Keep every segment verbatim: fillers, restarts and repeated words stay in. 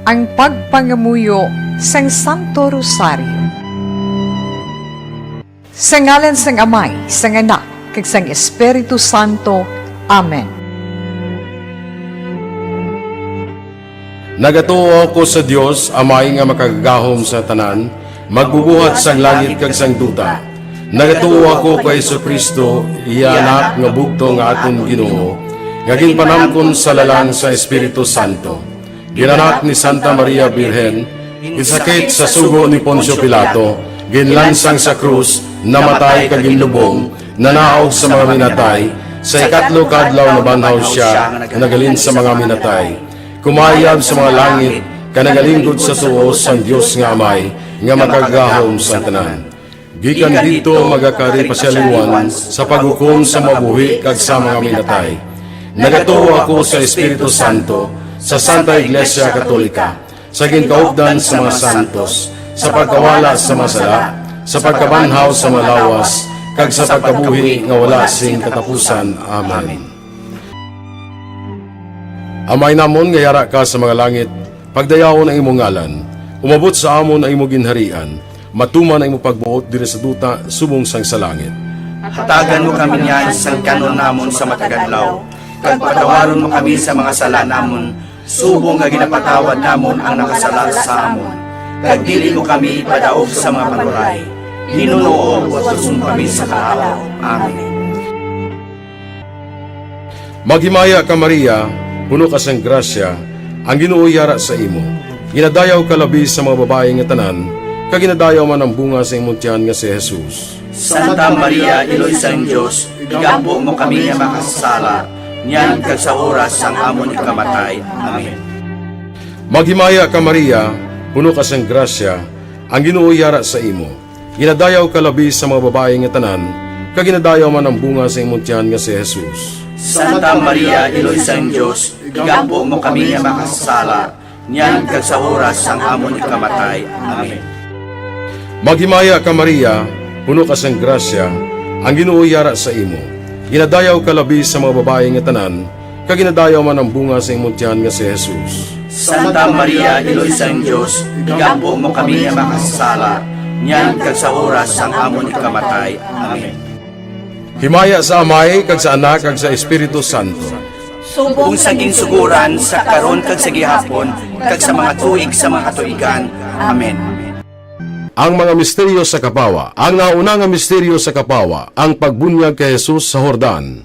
Ang pagpangamuyo sang Santo Rosario. Sa ngalan sang Amay, sang Anak, kag sang Espiritu Santo. Amen. Nagatuo ako sa Dios, Amay nga Makagagahom sa tanan, Magbubuhat sang langit kag sang duta. Nagatuo ako kay Jesu-Cristo, iya Anak nga bugtong nga aton Ginoo, nga ginpanamkon sa lalang sa Espiritu Santo. Ginanak ni Santa Maria Birhen, ginsakit sa sugo ni Poncio Pilato, ginlansang sa krus, namatay kag ginlubong, nanaog sa mga minatay, sa ikatlo ka adlaw nabanhaw sia nga naghalin sa mga minatay. Kumayab sa mga langit, kag nagalinggod sa suo sang Dios nga Amay, nga Makagagahom sang tanan. Gikan didto magakari pa sia liwat sa paghukom sa mga buhi kag sa mga minatay. Nagatuo ako sa Espiritu Santo, sa Santa Iglesia Katolika, sa ginkaupdan sa mga santos, sa pagkawala sa mga sala, sa pagkabanhaw sa mga lawas, kag sa pagkabuhi nga wala sing katapusan. Amen. Amay namon nga yara ka sa mga langit, pagdayawon ang imo ngalan. Umabot sa amon ang imo ginharian. Matuman ang imo pagbuot diri sa duta subong sang sa langit. Hatagan mo kami niyan sang kan-on namon sa matag adlaw, kag patawaron mo kami sa mga sala namon, subong nga ginapatawad namon ang nakasala sa amon. Kag dili mo kami ipadaog sa mga panuray. Ginoo, utuson mo kami sa kaalam. Amen. Maghimaya ka, Maria, puno ka sang grasya, ang Ginoo yara sa imo. Ginadayaw ka labi sa mga babayi nga tanan, kag ginadayaw man ang bunga sa imong tiyan nga si Jesus. Santa Maria, Iloy sang Dios, igampo mo kami nga makasasala, niyan kag sa oras sang amon ikamatay. Amen. Maghimaya ka, Maria, puno ka sang grasya, ang Ginoo yara sa imo. Ginadayaw ka labi sa mga babayi nga tanan, kag ginadayaw man ang bunga sa imong tiyan nga si Jesus. Santa Maria, Iloy sang Dios, igampo mo kami nga makasasala, niyan kag sa oras sang amon ikamatay. Amen. Maghimaya ka, Maria, puno ka sang grasya, ang Ginoo yara sa imo. Ginadayaw ka labi sa mga babayi nga tanan, kag ginadayaw man ang bunga sa imong tiyan nga si Jesus. Santa Maria, Iloy sang Dios, igampo mo kami nga makasasala, niyan kag sa oras sang amon ikamatay. Amen. Himaya sa Amay, kag sa Anak, kag sa Espiritu Santo. Subong sa ginsugoran, sa karon, kag sa gihapon, kag sa mga tuig sa mga katuigan. Amen. Ang mga misteryo sa kapawa. Ang nauna nga misteryo sa kapawa, ang pagbunyag kay Jesus sa Jordan.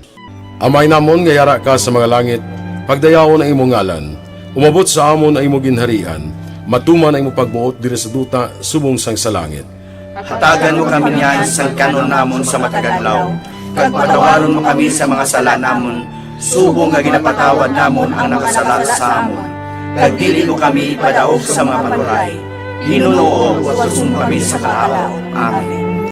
Amay namon nga yara ka sa mga langit, pagdayawon ang imo ngalan. Umabot sa amon ang imo ginharian. Matuman ang imo pagbuot diri sa duta subong sang sa langit. Hatagan mo kami niyan sang kan-on namon sa matag adlaw, kag patawaron mo kami sa mga sala namon, subong nga ginapatawad namon ang nakasala sa amon. Kag dili mo kami ipadaog sa mga panuray. Ginoo, utuson mo kami sa kaalam. Amen.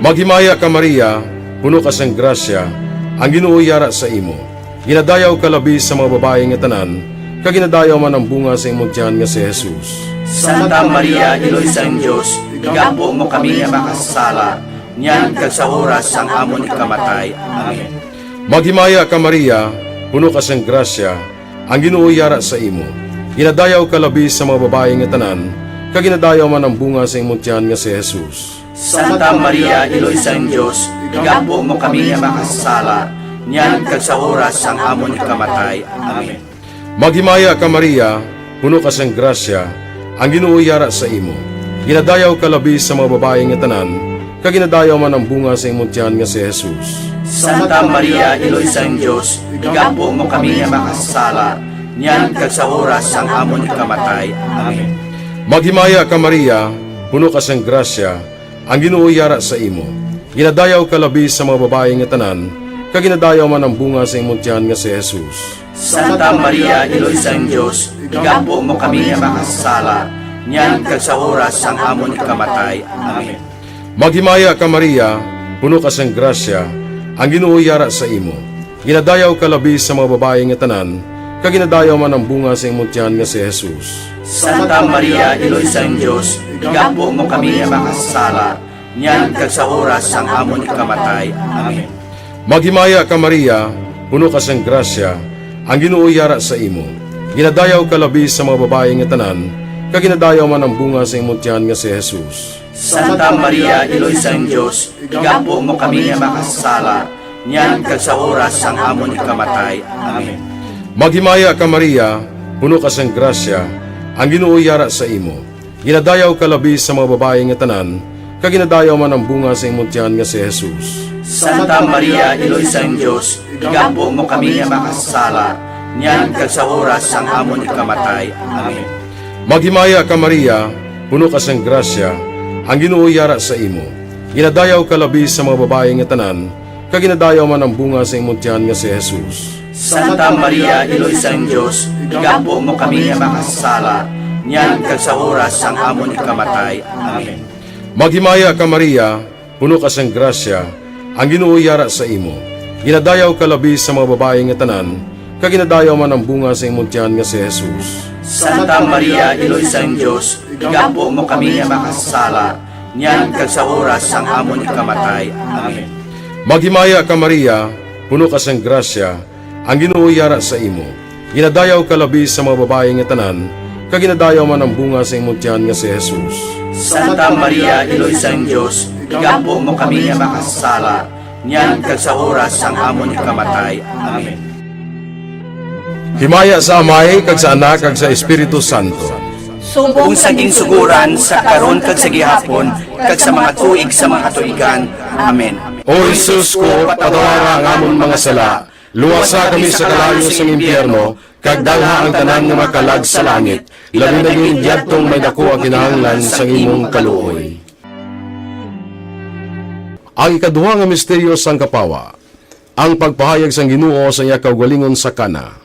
Maghimaya ka, Maria, puno ka sang grasya, ang Ginoo yara sa imo. Ginadayaw ka labi sa mga babayi nga tanan, kag ginadayaw man ang bunga sa imong tiyan nga si Jesus. Santa Maria, Iloy sang Dios, igampo mo kami nga makasasala, niyan kag sa oras sang amon ikamatay. Amen. Maghimaya ka, Maria, puno ka sang grasya, ang Ginoo yara sa imo. Ginadayaw ka labi sa mga babayi nga tanan, kag ginadayaw man ang bunga sa imong tiyan nga si Jesus. Santa Maria, Iloy sang Dios, igampo mo kami nga makasasala, niyan kag sa oras sang amon ikamatay. Amen. Maghimaya ka, Maria, puno ka sang grasya, ang Ginoo yara sa imo. Ginadayaw ka labi sa mga babayi nga tanan, kag ginadayaw man ang bunga sa imong tiyan nga si Jesus. Santa Maria, Iloy sang Dios, igampo mo kami nga makasasala, niyan kag sa oras sang amon ikamatay. Amen. Maghimaya ka, Maria, puno ka sang grasya, ang Ginoo yara sa imo. Ginadayaw ka labi sa mga babayi nga tanan, kag ginadayaw man ang bunga sa imong tiyan nga si Jesus. Santa Maria, Iloy sang Dios, igampo mo kami nga makasasala, niyan kag sa oras sang amon ikamatay. Amen. Maghimaya ka, Maria, puno ka sang grasya, ang Ginoo yara sa imo. Ginadayaw ka labi sa mga babayi nga tanan, kag ginadayaw man ang bunga sa imong tiyan nga si Jesus. Santa Maria, Iloy sang Dios, igampo mo kami nga makasasala, niyan kag sa oras sang amon ikamatay. Amen. Maghimaya ka, Maria, puno ka sang grasya, ang Ginoo yara sa imo. Ginadayaw ka labi sa mga babayi nga tanan, kag ginadayaw man ang bunga sa imong tiyan nga si Jesus. Santa Maria, Iloy sang Dios, igampo mo kami nga makasasala, niyan kag sa oras sang amon ikamatay. Amen. Maghimaya ka, Maria, puno ka sang grasya, ang Ginoo yara sa imo. Ginadayaw ka labi sa mga babayi nga tanan, kag ginadayaw man ang bunga sa imong tiyan nga si Jesus. Santa Maria, Iloy sang Dios, igampo mo kami nga makasasala, niyan kag sa oras sang amon ikamatay. Amen. Maghimaya ka, Maria, puno ka sang grasya, ang Ginoo yara sa imo. Ginadayaw ka labi sa mga babayi nga tanan, kag ginadayaw man ang bunga sa imong tiyan nga si Jesus. Santa Maria, Iloy sang Dios, igampo mo kami nga makasasala, niyan kag sa oras sang amon ikamatay. Amen. Maghimaya ka, Maria, puno ka sang grasya, ang Ginoo yara sa imo. Ginadayaw ka labi sa mga babayi nga tanan, kag ginadayaw man ang bunga sa imong tiyan nga si Jesus. Santa Maria, Iloy sang Dios, igampo mo kami nga makasasala, niyan kag sa oras sang amon ikamatay. Amen. Maghimaya ka, Maria, puno ka sang grasya, ang Ginoo yara sa imo. Ginadayaw ka labi sa mga babayi nga tanan, kag ginadayaw man ang bunga sa imong tiyan nga si Jesus. Santa Maria, Iloy sang Dios, igampo mo kami nga makasasala, niyan kag sa oras sang amon ikamatay. Amen. Himaya sa Amay, kag sa Anak, kag sa Espiritu Santo. Subong sa ginsuguran, sa karon, kag sa gihapon, kag sa mga tuig sa mga katuigan. Amen. O Jesus ko, patawara ang amon mga sala, luwasa kami sa kalayo sang impyerno, kag dalha ang tanan nga makalag sa langit, labi na gid yadtong may daku ang kinahanglan sang imong kaluoy. Ang ikaduha nga misteryo sang kapawa, ang pagpahayag sang Ginoo sa iya kaugalingon sa Cana.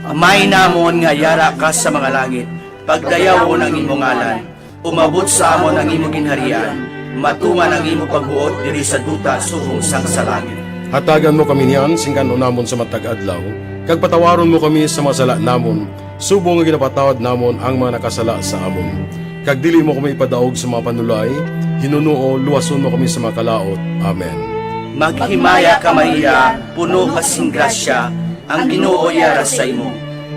Amay namon nga yara ka sa mga langit, pagdayawon ang imo ngalan, umabot sa amon ang imo ginharian, matungan ang imo pagbuot diri sa duta subong sang sa langit. Hatagan mo kami niyan sing kan-on namon sa matag adlaw, kag patawaron mo kami sa mga sala namon, subong nga ginapatawad namon ang mga nakasala sa amon. Kag dili mo kami ipadaog sa mga panulay, hinunoo, luwason mo kami sa mga kalaut. Amen. Maghimaya ka, Maria, puno ka sing grasya, ang Ginoo yara sa imo.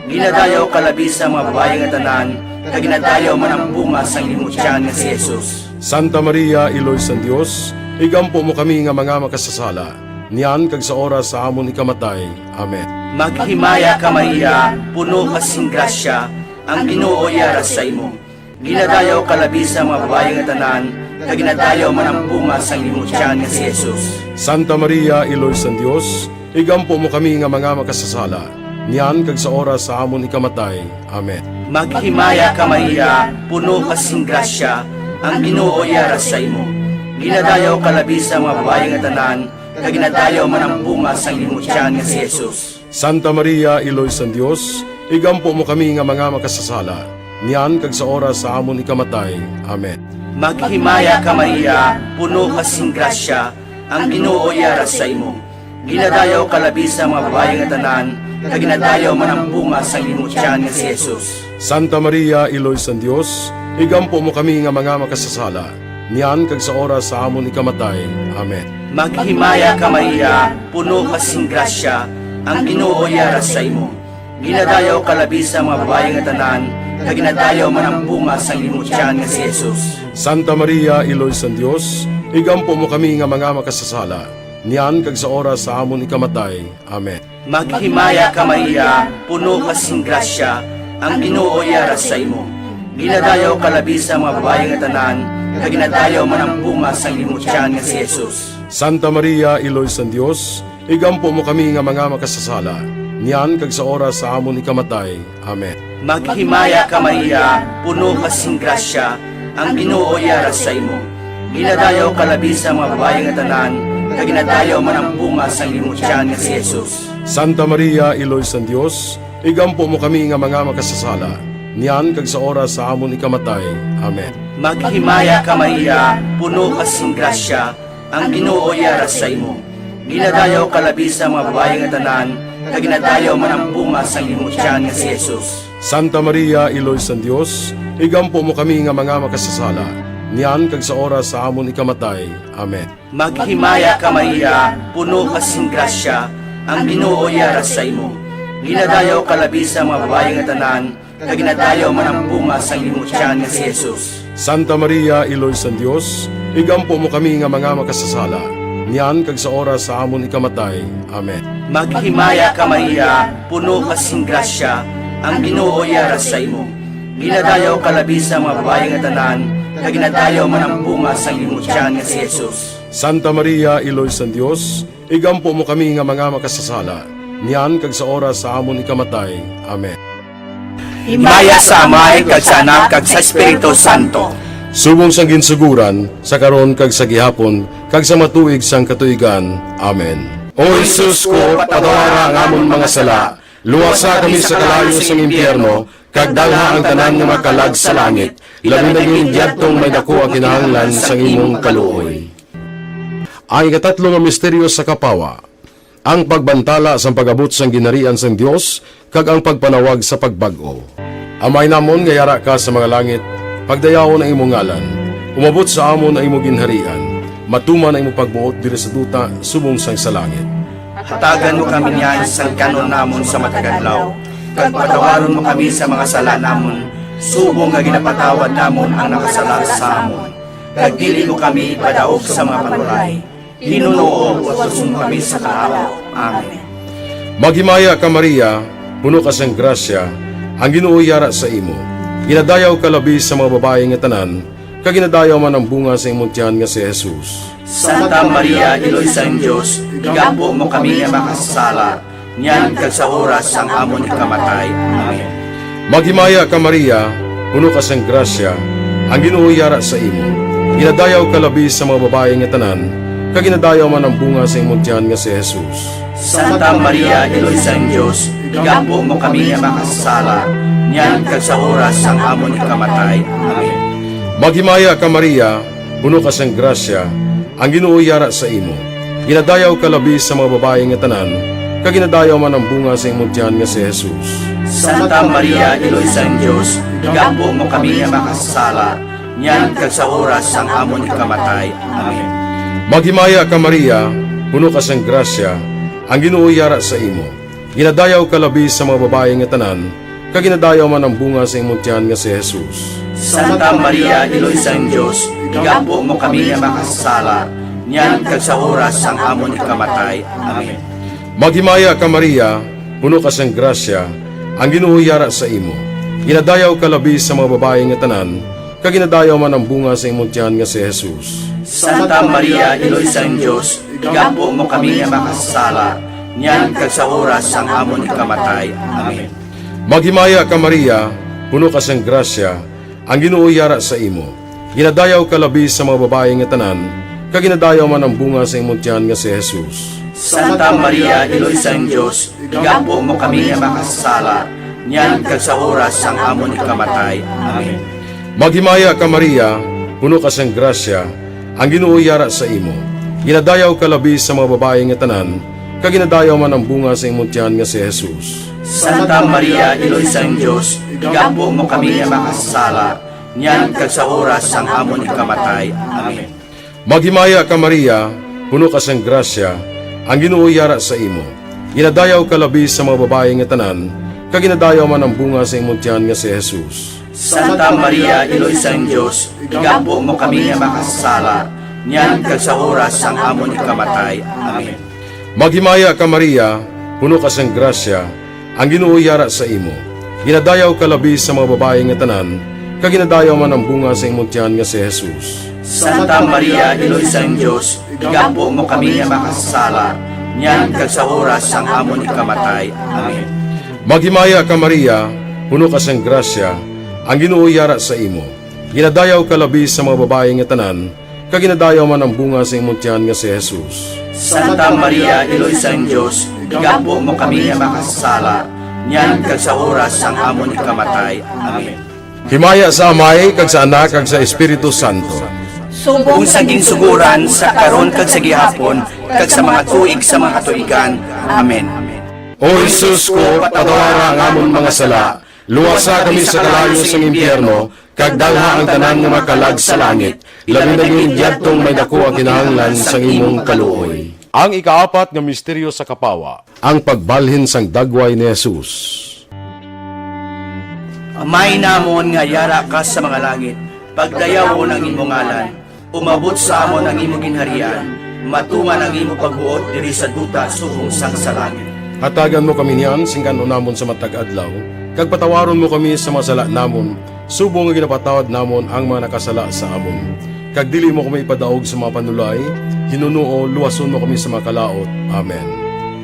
Ginadayaw ka labi sa mga babayi nga tanan, kag ginadayaw man ang bunga sang imo tiyan nga si Jesus. Santa Maria, Iloy sang Dios, igampo mo kami nga mga makasasala, niyan kag sa oras sa amon ikamatay. Amen. Maghimaya ka, Maria, puno ka sing grasya, ang Ginoo yara sa imo. Ginadayaw ka labi sa mga babayi nga tanan, kag ginadayaw man ang bunga sang imo tiyan nga si Jesus. Santa Maria, Iloy sang Dios, igampo mo kami nga mga makasasala, niyan kag sa oras sa amon ikamatay. Amen. Maghimaya ka, Maria, puno ka sing grasya, ang Ginoo yara sa imo. Ginadayaw ka labi sa mga babayi nga tanan, kag ginadayaw man ang bunga sang imo tiyan nga si Jesus. Santa Maria, Iloy sang Dios, igampo mo kami nga mga makasasala, niyan kag sa oras sa amon ikamatay. Amen. Maghimaya ka, Maria, puno ka sing grasya, ang Ginoo yara sa imo. Ginadayaw ka labi sa mga babayi nga tanan, kag ginadayaw man ang bunga sang imo tiyan nga si Jesus. Santa Maria, Iloy sang Dios, igampo mo kami nga mga makasasala, niyan kag sa oras sa amon ikamatay. Amen. Maghimaya ka, Maria, puno ka sing grasya, ang Ginoo yara sa imo. Ginadayaw ka labi sa mga babayi nga tanan, kag ginadayaw man ang bunga sang imo tiyan nga si Jesus. Santa Maria, Iloy sang Dios, igampo mo kami nga mga makasasala, niyan kag sa oras sa amon ikamatay. Amen. Maghimaya ka, Maria, puno ka sing grasya, ang Ginoo yara sa imo. Ginadayaw ka labi sa mga babayi nga tanan, kag ginadayaw man ang bunga sang imo tiyan nga si Jesus. Santa Maria, Iloy sang Dios, igampo mo kami nga mga makasasala, niyan kag sa oras sa amon ikamatay. Amen. Maghimaya ka, Maria, puno ka sing grasya, ang Ginoo yara sa imo. Ginadayaw ka labi sa mga babayi nga tanan, kag ginadayaw man ang bunga sang imo tiyan nga si Jesus. Santa Maria, Iloy sang Dios, igampo mo kami nga mga makasasala, niyan kag sa oras sa amon ikamatay. Amen. Maghimaya ka, Maria, puno ka sing grasya, ang Ginoo yara sa imo. Ginadayaw ka labi sa mga babayi nga tanan, kag ginadayaw man ang bunga sang imo tiyan nga si Jesus. Santa Maria, Iloy sang Dios, igampo mo kami nga mga makasasala, niyan kag sa oras sa amon ikamatay. Amen. Maghimaya ka, Maria, puno ka sing grasya, ang Ginoo yara sa imo. Ginadayaw ka labi sa mga babayi nga tanan, kag ginadayaw man ang bunga sang imong tiyan nga si Jesus. Santa Maria, Iloy sang Dios, igampo mo kami nga mga makasasala, niyan kag sa oras sa amon ikamatay. Amen. Maghimaya ka, Maria, puno ka sing grasya, ang Ginoo yara sa imo. Ginadayaw ka labi sa mga babayi nga tanan, kag ginadayaw man ang bunga sang imong tiyan nga si Jesus. Santa Maria, Iloy sang Dios, igampo mo kami nga mga makasasala, niyan kag sa oras sa amon ikamatay. Amen. Himaya sa Amay, kag sa Anak, kag sa Espiritu Santo. Subong sang ginsuguran, sa karon kag sa gihapon, kag sa mga tuig sang katuigan. Amen. O Jesus ko, patawara ang amon mga sala, luwasa kami sa kalayo sang impyerno, kag dalha ang tanan nga makalag sa langit, labi na gid yadtong may daku ang kinahanglan sang imong kaluoy. Ang ikatatlo nga misteryo sa kapawa, ang pagbantala sang pag-abot sang ginharian sang Dios kag ang pagpanawag sa pagbag-o. Amay namon nga yara ka sa mga langit, pagdayawon ang imong ngalan. Umabot sa amon ang imong ginharian. Matuman ang imong pagbuot diri sa duta subong sang sa langit. Hatagan mo kami niyan sang kan-on namon sa matag adlaw, kag patawaron mo kami sa mga sala namon, subong nga ginapatawad namon ang nakasala sa amon. Kag dili mo kami ipadaog sa mga panuray. Ginoo, utuson mo kami sa kaawa. Amen. Maghimaya ka, Maria, puno ka sang grasya, ang Ginoo yara sa imo. Ginadayaw ka labi sa mga babayi nga tanan, kag ginadayaw man ang bunga sa imong tiyan nga si Jesus. Santa Maria, Iloy sang Dios, igampo mo kami nga makasasala, niyan kag sa oras sang amon ikamatay. Amen. Maghimaya ka, Maria, puno ka sang grasya, ang Ginoo yara sa imo. Ginadayaw ka labi sa mga babayi nga tanan, kag ginadayaw man ang bunga sa imong tiyan nga si Jesus. Santa Maria, Iloy sang Dios, igampo mo kami nga makasasala, niyan kag sa oras sang amon ikamatay. Amen. Maghimaya ka, Maria, puno ka sang grasya, ang Ginoo yara sa imo. Ginadayaw ka labi sa mga babayi nga tanan, kag ginadayaw man ang bunga sa imong tiyan nga si Jesus. Santa Maria, Iloy sang Dios, igampo mo kami nga makasasala, niyan kag sa oras sang amon ikamatay. Amen. Maghimaya ka, Maria, puno ka sang grasya, ang Ginoo yara sa imo. Ginadayaw ka labi sa mga babayi nga tanan, kag ginadayaw man ang bunga sa imong tiyan nga si Jesus. Santa Maria, Iloy sang Dios, igampo mo kami nga makasasala, niyan kag sa oras sang amon ikamatay. Amen. Maghimaya ka, Maria, puno ka sang grasya, ang Ginoo yara sa imo. Ginadayaw ka labi sa mga babayi nga tanan, kag ginadayaw man ang bunga sa imong tiyan nga si Jesus. Santa Maria, Iloy sang Dios, igampo mo kami nga makasasala, niyan kag sa oras sang amon ikamatay. Amen. Maghimaya ka, Maria, puno ka sang grasya, ang Ginoo yara sa imo. Ginadayaw ka labi sa mga babayi nga tanan, kag ginadayaw man ang bunga sa imong tiyan nga si Jesus. Santa Maria, Iloy sang Dios, igampo mo kami nga makasasala, niyan kag sa oras sang amon ikamatay. Amen. Maghimaya ka, Maria, puno ka sang grasya, ang Ginoo yara sa imo. Ginadayaw ka labi sa mga babayi nga tanan, kag ginadayaw man ang bunga sa imong tiyan nga si Jesus. Santa Maria, Iloy sang Dios, igampo mo kami nga makasasala, niyan kag sa oras sang amon ikamatay. Amen. Maghimaya ka, Maria, puno ka sang grasya, ang Ginoo yara sa imo. Ginadayaw ka labi sa mga babayi nga tanan, kag ginadayaw man ang bunga sa imong tiyan nga si Jesus. Santa Maria, Iloy sang Dios, igampo mo kami nga makasasala, niyan kag sa oras sang amon ikamatay. Amen. Maghimaya ka, Maria, puno ka sang grasya, ang Ginoo yara sa imo. Ginadayaw ka labi sa mga babayi nga tanan, kag ginadayaw man ang bunga sa imong tiyan nga si Jesus. Santa Maria, Iloy sang Dios, igampo mo kami nga makasasala, niyan kag sa oras sang amon ikamatay. Amen. Maghimaya ka, Maria, puno ka sang grasya, ang Ginoo yara sa imo. Ginadayaw ka labi sa mga babayi nga tanan, kag ginadayaw man ang bunga sa imong tiyan nga si Jesus. Santa Maria, Iloy sang Dios, igampo mo kami nga makasasala, niyan kag sa oras sang amon ikamatay. Amen. Himaya sa Amay, kag sa Anak, kag sa Espiritu Santo. Subong sa ginsugoran, sa karon, kag sa gihapon, kag sa mga tuig sa mga katuigan. Amen. O Jesus ko, patawara ang amon mga sala, luwasa kami sa kalayo sang impyerno, kag dalha ang tanan nga makalag sa langit, labi na gid yadtong may daku ang kinahanglan sang imong kaluoy. Ang ikaapat nga misteryo sa kapawa, ang pagbalhin sang dagway ni Jesus. Amay namon nga yara ka sa mga langit, pagdayawon ang imo ngalan, umabot sa amon ang imo ginharian, matuman ang imo pagbuot diri sa duta subong sang sa langit. Hatagan mo kami niyan sing kan-on namon sa matag adlaw, kag patawaron mo kami sa mga sala namon, subong nga ginapatawad namon ang mga nakasala sa amon. Kag dili mo kami ipadaog sa mga panulay, hinunoo, luwason mo kami sa mga kalaut. Amen.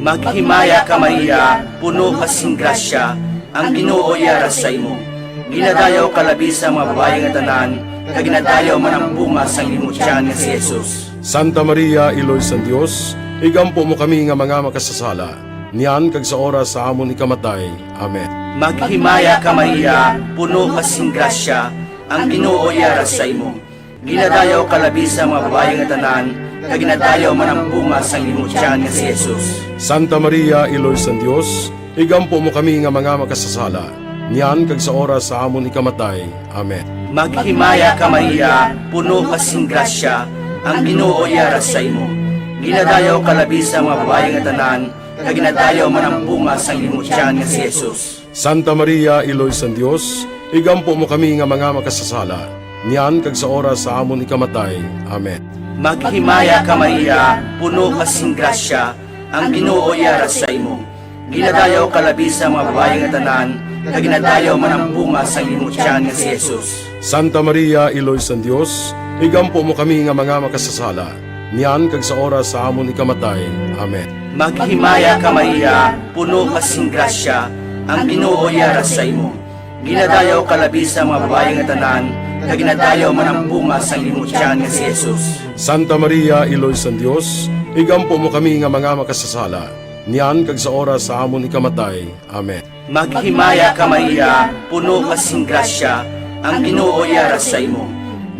Maghimaya ka, Maria, puno ka sing grasya, ang Ginoo yara sa imo. Ginadayaw ka labi sa mga babayi nga tanan, kag ginadayaw man ang bunga sang imo tiyan nga si Jesus. Santa Maria, Iloy sang Dios, igampo mo kami nga mga makasasala, niyan kag sa oras sa amon ikamatay. Amen. Maghimaya ka, Maria, puno ka sing grasya, ang Ginoo yara sa imo. Ginadayaw ka labi sa mga babayi nga tanan, kag ginadayaw man ang bunga sang imo tiyan nga si Jesus. Santa Maria, Iloy sang Dios, igampo mo kami nga mga makasasala, niyan kag sa oras sa amon ikamatay. Amen. Maghimaya ka, Maria, puno ka sing grasya, ang Ginoo yara sa imo. Ginadayaw ka labi sa mga babayi nga tanan, kag ginadayaw man ang bunga sang imo tiyan nga si Jesus. Santa Maria, Iloy sang Dios, igampo mo kami nga mga makasasala, niyan kag sa oras sa amon ikamatay. Amen. Maghimaya ka, Maria, puno ka sing grasya, ang Ginoo yara sa imo. Ginadayaw ka labi sa mga babayi nga tanan, kag ginadayaw man ang bunga sang imo tiyan nga si Jesus. Santa Maria, Iloy sang Dios, igampo mo kami nga mga makasasala, niyan kag sa oras sa amon ikamatay. Amen. Maghimaya ka, Maria, puno ka sing grasya, ang Ginoo yara sa imo. Ginadayaw ka labi sa mga babayi nga tanan, kag ginadayaw man ang bunga sang imo tiyan nga si Jesus. Santa Maria, Iloy sang Dios, igampo mo kami nga mga makasasala, niyan kag sa oras sa amon ikamatay. Amen. Maghimaya ka, Maria, puno ka sing grasya, ang Ginoo yara sa imo.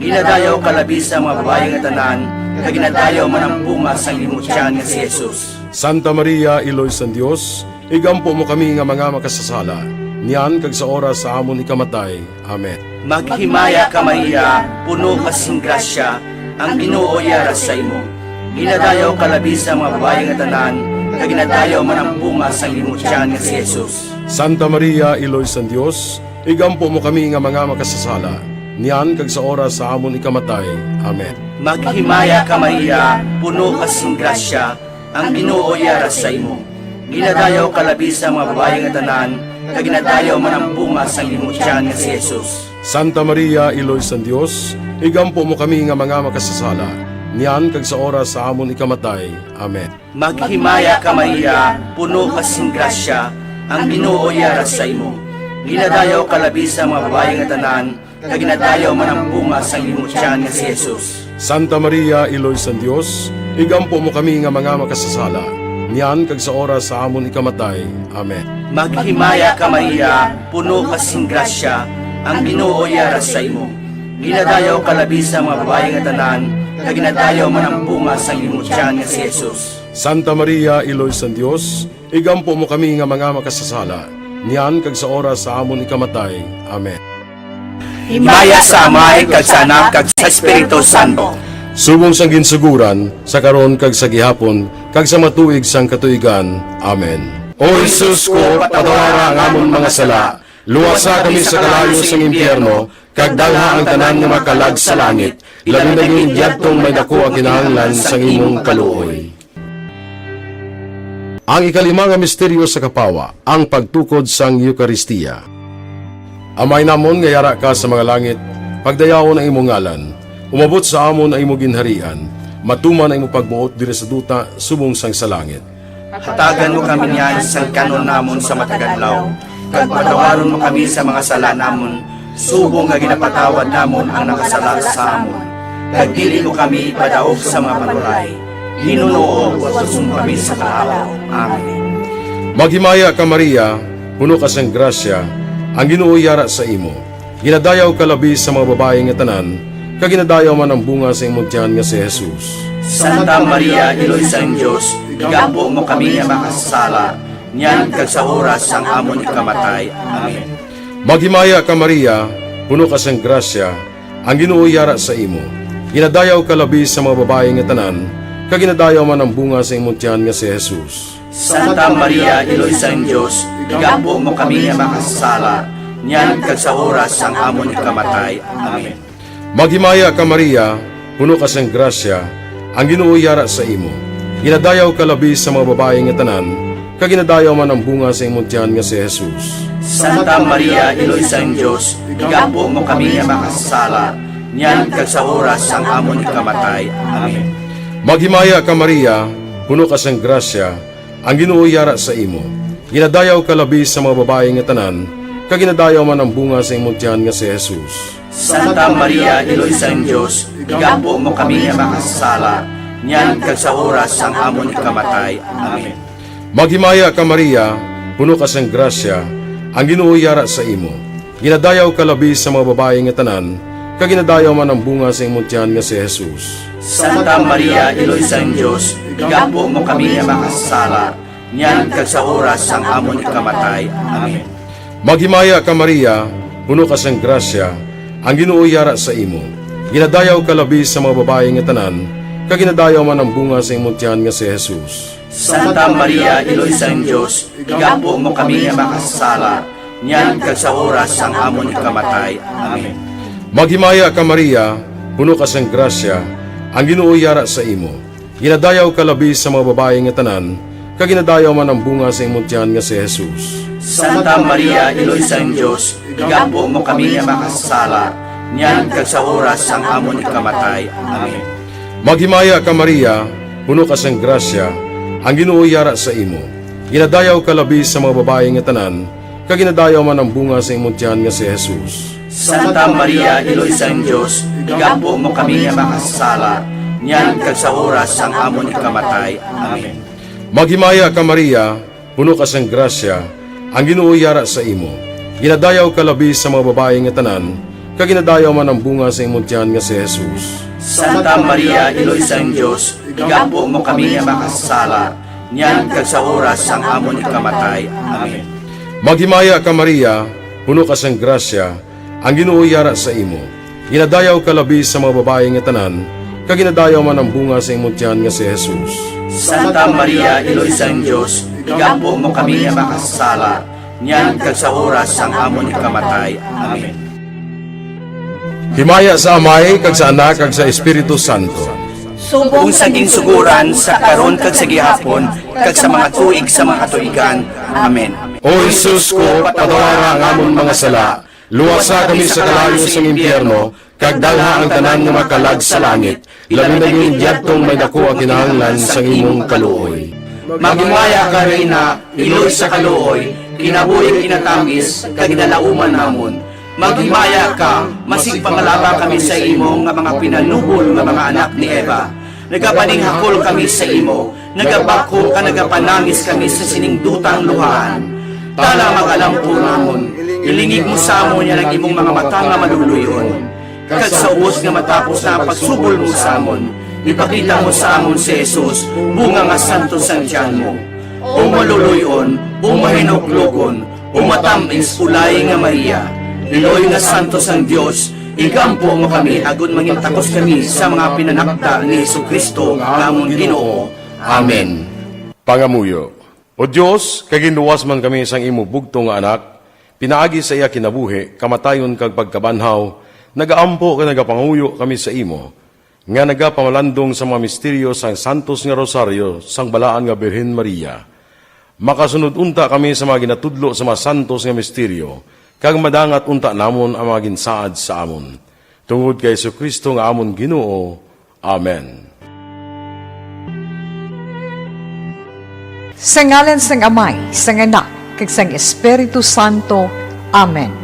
Ginadayaw ka labi sa mga babayi nga tanan, kag ginadayaw man ang bunga sang imo tiyan nga si Jesus. Santa Maria, Iloy sang Dios, igampo mo kami nga mga makasasala, niyan kag sa oras sa amon ikamatay. Amen. Maghimaya ka, Maria, puno ka sing grasya, ang Ginoo yara sa imo. Ginadayaw ka labi sa mga babayi nga tanan, kag ginadayaw man ang bunga sang imo tiyan nga si Jesus. Santa Maria, Iloy sang Dios, igampo mo kami nga mga makasasala, niyan kag sa oras sa amon ikamatay. Amen. Maghimaya ka, Maria, puno ka sing grasya, ang Ginoo yara sa imo. Ginadayaw ka labi sa mga babayi nga tanan, kag ginadayaw man ang bunga sang imo tiyan nga si Jesus. Santa Maria, Iloy sang Dios, igampo mo kami nga mga makasasala, niyan kag sa oras sa amon ikamatay. Amen. Maghimaya ka, Maria, puno ka sing grasya, ang Ginoo yara sa imo. Ginadayaw ka labi sa mga babayi nga tanan, kag ginadayaw man ang bunga sang imo tiyan nga si Jesus. Santa Maria, Iloy sang Dios, igampo mo kami nga mga makasasala, niyan kag sa oras sa amon ikamatay. Amen. Maghimaya ka, Maria, puno ka sing grasya, ang Ginoo yara sa imo. Ginadayaw ka labi sa mga babayi nga tanan, kag ginadayaw man ang bunga sang imo tiyan nga si Jesus. Santa Maria, Iloy sang Dios, igampo mo kami nga mga makasasala, niyan kag sa oras sa amon ikamatay. Amen. Himaya sa Amay, kag sa Anak, kag sa Espiritu Santo. Subong sang ginsuguran, sa karon kag sa gihapon, kag sa matuig sang katuigan. Amen. O Jesus ko, patawara ang amon mga sala, luwasa kami sa kalayo sang impyerno, kag dalha ang tanan nga makalag sa langit, labi na gid yadtong may daku ang kinahanglan sang imong kaluoy. Ang ikalima nga misteryo sa kapawa, ang pagtukod sang Eukaristia. Amay namon nga yara ka sa mga langit, pagdayawon ang imo ngalan, umabot sa amon ang imo ginharian, matuman ang imo pagbuot diri sa duta subong sang sa langit. Hatagan mo kami niyan sang kan-on namon sa matag adlaw, kag patawaron mo kami sa mga sala namon, subong nga ginapatawad namon ang nakasala sa amon. Kag dili mo kami ipadaog sa mga panulay, hinunoo, luwason mo kami sa kalaut. Amen. Maghimaya ka, Maria, puno ka sang grasya, ang Ginoo yara sa imo. Ginadayaw ka labi sa mga babayi nga tanan, kag ginadayaw man ang bunga sa imong tiyan nga si Jesus. Santa Maria, Iloy sang Dios, igampo mo kami nga makasasala, niyan kag sa oras sang amon ikamatay. Amen. Maghimaya ka, Maria, puno ka sang grasya, ang Ginoo yara sa imo. Ginadayaw ka labi sa mga babayi nga tanan, kag ginadayaw man ang bunga sa imong tiyan nga si Jesus. Santa Maria, Iloy sang Dios, igampo mo kami nga makasasala, niyan kag sa oras sang amon ikamatay. Amen. Maghimaya ka, Maria, puno ka sang grasya, ang Ginoo yara sa imo. Ginadayaw ka labi sa mga babayi nga tanan, kag ginadayaw man ang bunga sa imong tiyan nga si Jesus. Santa Maria, Iloy sang Dios, igampo mo kami nga makasasala, niyan kag sa oras sang amon ikamatay. Amen. Maghimaya ka, Maria, puno ka sang grasya, ang Ginoo yara sa imo. Ginadayaw ka labi sa mga babayi nga tanan, kag ginadayaw man ang bunga sa imong tiyan nga si Jesus. Santa Maria, Iloy sang Dios, igampo mo kami nga makasasala, niyan kag sa oras sang amon ikamatay. Amen. Maghimaya ka, Maria, puno ka sang grasya, ang Ginoo yara sa imo. Ginadayaw ka labi sa mga babayi nga tanan, kag ginadayaw man ang bunga sa imong tiyan nga si Jesus. Santa Maria, Iloy sang Dios, igampo mo kami nga makasasala, niyan kag sa oras sang amon ikamatay. Amen. Maghimaya ka, Maria, puno ka sang grasya, ang Ginoo yara sa imo. Ginadayaw ka labi sa mga babayi nga tanan, kag ginadayaw man ang bunga sa imong tiyan nga si Jesus. Santa Maria, Iloy sang Dios, igampo mo kami nga makasasala, niyan kag sa oras sang amon ikamatay. Amen. Maghimaya ka, Maria, puno ka sang grasya, ang Ginoo yara sa imo. Ginadayaw ka labi sa mga babayi nga tanan, kag ginadayaw man ang bunga sa imong tiyan nga si Jesus. Santa Maria, Iloy sang Dios, igampo mo kami nga makasasala, niyan kag sa oras sang amon ikamatay. Amen. Maghimaya ka, Maria, puno ka sang grasya, ang Ginoo yara sa imo. Ginadayaw ka labi sa mga babayi nga tanan, kag ginadayaw man ang bunga sa imong tiyan nga si Jesus. Santa Maria, Iloy sang Dios, igampo mo kami nga makasasala, niyan kag sa oras sang amon ikamatay. Amen. Maghimaya ka, Maria, puno ka sang grasya, ang Ginoo yara sa imo. Ginadayaw ka labi sa mga babayi nga tanan, kag ginadayaw man ang bunga sa imong tiyan nga si Jesus. Santa Maria, Iloy sang Dios, igampo mo kami nga makasasala, niyan kag sa oras sang amon ikamatay. Amen. Maghimaya ka, Maria, puno ka sang grasya, ang Ginoo yara sa imo. Ginadayaw ka labi sa mga babayi nga tanan, kag ginadayaw man ang bunga sa imong tiyan nga si Jesus. Santa Maria, Iloy sang Dios, igampo mo kami nga makasasala, niyan kag sa oras sang amon ikamatay. Amen. Himaya sa Amay, kag sa Anak, kag sa Espiritu Santo. Subong sa ginsugoran, sa karon, kag sa gihapon, kag sa mga tuig sa mga katuigan. Amen. O Jesus ko, patawara ang amon mga sala, luwasa kami sa kalayo sang impyerno, kag dalha ang tanan nga mga kalag sa langit, labi na gid yadtong may daku ang kinahanglan sang imong kaluoy. Maghimaya ka, Reyna, iloy sa kaluoy, kinabuhi kinatamis, kag ginalauman namon. Maghimaya ka, masig pangalaba kami sa imo nga mga pinanubol nga mga anak ni Eva. Nagapaninghakol kami sa imo, nagabakho ka, nagapanangis kami sa sining dutang luhaan. Tana, mag-alampo namon, ilingig mo sa amon yan ang imong mga mata nga maluluy-on. Kag sa ubos nga matapos na ang pagsubol mo sa amon, ipakita mo sa amon si Jesus, bunga nga santos sang tiyan mo. O maluluy-on, o mahinuklogon, o matamis, ulay nga Maria, iloy nga santos sang Dios, igampo mo kami agod mangin takos kami sa mga pinanakda ni Jesu-Cristo nga amon Ginoo. Amen. Pangamuyo. O Dios, kay ginluwas man kami sang imo bugtong nga Anak, pinaagi sa iya kinabuhi, kamatayon, kag pagkabanhaw, nagaampo kag nagapangamuyo kami sa imo, nga nagapamalandong sa mga misteryo sang santos nga rosaryo sang balaan nga Birhen Maria. Makasunod unta kami sa mga ginatudlo sa mga santos nga misteryo, kag madangat unta namon ang mga ginsaad sa amon. Tungod kay Jesu-Cristo nga amon Ginoo. Amen. Sa ngalan sang Amay, sang Anak, kag sang Espiritu Santo. Amen.